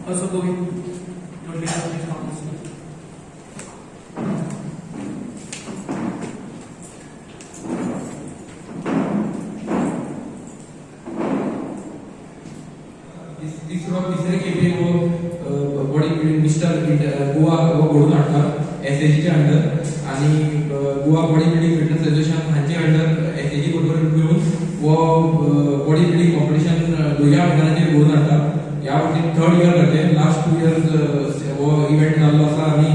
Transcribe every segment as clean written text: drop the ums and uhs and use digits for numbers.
Also Govind, your leader of this competition. तिसरो तिसरे खेपे हो बॉडी बिल्डिंग मिस्टर गोवा हो घडोवन हाडटा एसएजीच्या अंडर आनी Goa body building fitness association हांचे अंडर एसएजी बरोबर मेळून हो बॉडी बिल्डिंग कॉम्पिटिशन भुरग्यां मैदानाचेर घडोवन हाडटा. ह्या वर्सी थर्ड इयर जातलें. लास्ट 2 इयर्स हो इव्हेंट जाल्लो आसा आनी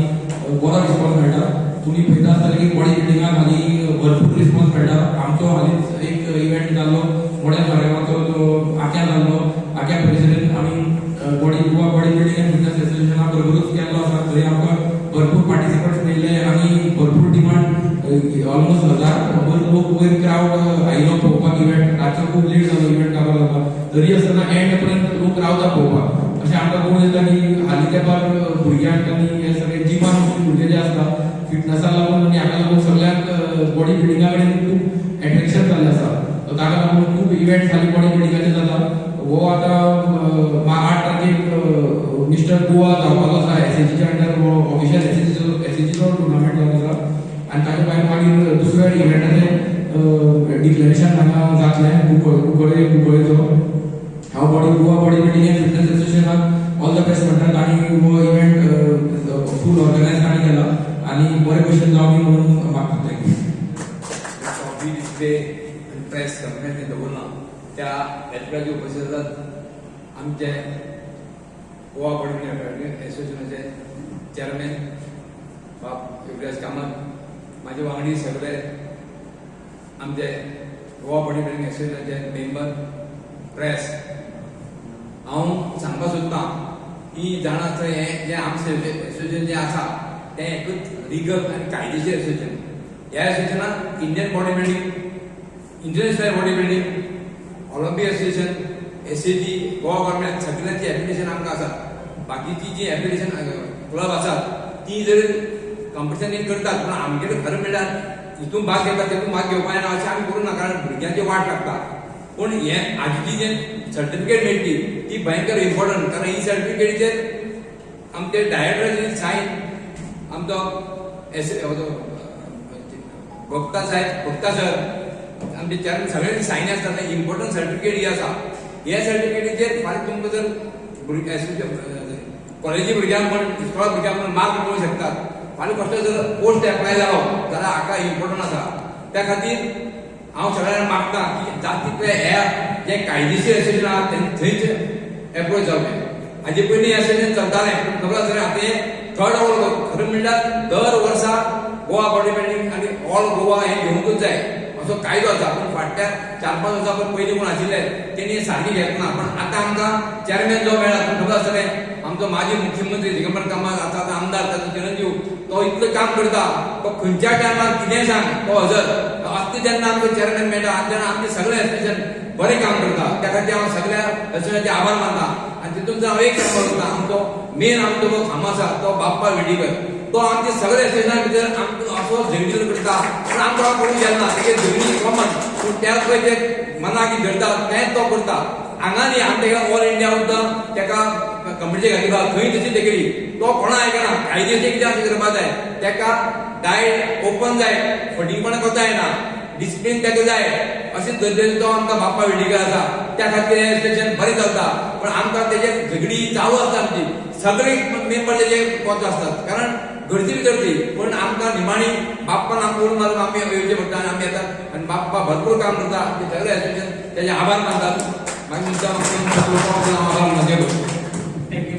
बरो रिस्पॉन्स मेळटा. तुमी पळयता आसतले की बॉडी बिल्डिंगाक हालीं भरपूर रिस्पॉन्स मेळटा. आमचो हालींच एक इव्हेंट जाल्लो मोड्या सारेगांवचो, जो आक्या जाल्लो. आक्या परिशदेन आमी body Goa body building and fitness असोसिएशना बरोबरूच केल्लो आसा. थंय आमकां भरपूर पार्टिसिपंट्स मेळ्ळे आनी भरपूर डिमांड, ऑलमोस्ट 1000 लोक वयर क्रावड आयलो पळोवपाक इव्हेंट. रातचो खूब लेट जालो इव्हेंट काबार जाता, तरी आसतना एंड पर्यंत लोक रावता पळोवपाक. अशें आमकां पळोवन येता की हालीं तेंपार भुरग्यांक आनी हे सगळे जिमान वचून भुरगे जे आसता फिटनसाक लागून आनी हाका लागून सगळ्यांक बॉडी बिल्डिंगा कडेन खूब एट्रेक्शन जाल्लें आसा. ताका लागून खूब इव्हेंट्स हालीं बॉडी बिल्डिंगाचे जाता. हो आतां 8 तारखेक मिस्टर गोवा जावपाचो आसा एसएजीच्या अंडर. हो ऑफिशियल एसएजीचो टुर्नामेंट जावन आसा आनी ताच्या भायर मागीर दुसऱ्या इव्हेंटाचें डिक्लेरेशन हांगा जातलें कुंकळे कुंकळेचो. हांव body Goa body building and fitness असोसिएशनाक all the best म्हणटात आनी हो इव्हेंट फूल ऑर्गनायज तांणी केला आनी बरे भशेन जावं म्हणून मागता. Thank you. Trophy display आनी प्रेस कॉन्फरन्स दवरला त्या हेल्पराचे उपस्थित आसात आमचे गोवा बॉडी बिल्डिंग एसोसिएशनाचे चेअरमॅन बाब योगराज कामत, म्हाजे वांगडी सगळे, आमचे गोवा बॉडी बिल्डिंग एसोसिएशनाचे मेंबर, प्रेस. हांव सांगपाक सोदतां की जाणा आसता हें जें आमचें एसोसिएशन जें आसा तें एकूच लिगल आनी कायदेशीर एसोसिएशन. ह्या एसोसिएशनाक Indian body building, international body building, Olympic association, SAG, Goa government सगळ्यांची एप्लिकेशन आमकां आसा. बाकीची जी एप्लिकेशन क्लब आसात ती जर कॉम्पिटिशन करतात, पूण आमगेले खरें म्हणल्यार हितून भाग घेतात तितून भाग घेवपा येना अशें आमी करूं ना, कारण भुरग्यांची वाट लागता. पूण हे आजची जे सर्टिफिकेट मेळटली ती भयंकर इम्पॉर्टंट, कारण ही सर्टिफिकेटीचेर आमचे डायरेक्टराची सायन, आमचो एस भक्ता साहेब, भक्ता सर, आमचे चेअरमॅन सगळ्यांची सायन आसता. इम्पॉर्टंट सर्टिफिकेट ही आसा. ह्या सर्टिफिकेटीचेर फाल्यां तुमकां जर भुरगे कॉलेजी भुरग्यांक म्हण, इस्कोला भुरग्यांक म्हण मार्क मेळूंक शकतात. फाल्यां कसलो जर पोस्ट एप्लाय जालो जाल्यार हाका इम्पॉर्टंट आसा. त्या खातीर हांव सगळ्यांक मागता की जात तितले हे जे कायदेशीर एसोसिएशन आहा तें थंयच एप्रोच जावचें. हाजे पयलीं एसोसिएशन चलतालें, पूण खबर आसलें आतां हें थर्ड ऑल. खरें म्हणल्यार दर वर्सा गोवा बॉडी बिल्डिंग आनी ऑल गोवा हें घेवंकूच जाय असो कायदो आसा. पूण फाटल्या 4-5 वर्सां पयलीं पयलीं कोण आशिल्ले तेणी सारकें घेतना, पण आतां आमकां चेअरमॅन जो मेळ्ळा, तुमकां खबर आसतलें, आमचो माजी मुख्यमंत्री दिगंबर कामत, आतां आतां आमदार ताचो चिरंजीव, तो इतलो काम करता, तो खंयच्या टायमार कितेंय सांग तो हजर आसता. जेन्ना आमकां चेअरमॅन मेळटा आनी तेन्ना आमचें सगळें एसोसिएशन बरें काम करता. त्या खातीर हांव सगळ्या एसोसिएशनाचे आभार मानता. आनी तितून हांव एक सांगपाक सोदता, आमचो मेन आमचो जो खांबो आसा तो बाप्पा वेडीकर, तो आमचे सगळे एसोसिएशना भितर आमकां असो झगडी करता, पूण आमकां करूंक गेलना. तेगे झगडी कॉमन, पूण त्या पळय ते मनाक धरता तेंच तो करता. हांगा न्ही, आमी तेका ऑल इंडिया सुद्दां तेका कम्पिटिशन घातली, थंय तशी तेगेली तो कोणा आयकना. कायदेशीर कितें आसा करपा जाय, तेका डायट ओपन जाय, फटींगपणां करता येना, डिसिप्लीन ताका जाय. अशें दर्जेचो तो आमकां बाप्पा वेडीकर आसा. त्या खातीर हें एसोसिएशन बरें चलता, पण आमकां तेजे झगडी चालू आसता. आमची सगळे मेंबर तेजे कोच आसतात, कारण गरजे भितर ती. पण आमकां निमाणी बाप्पान आमकां उर मारून आमी येवचें पडटा आनी आमी येतात आनी बाप्पा भरपूर काम करता. आमचे सगळे एसोसिएशन तेजे आभार मानतात. मागीर मुद्दाम आभार मानचे. Thank you.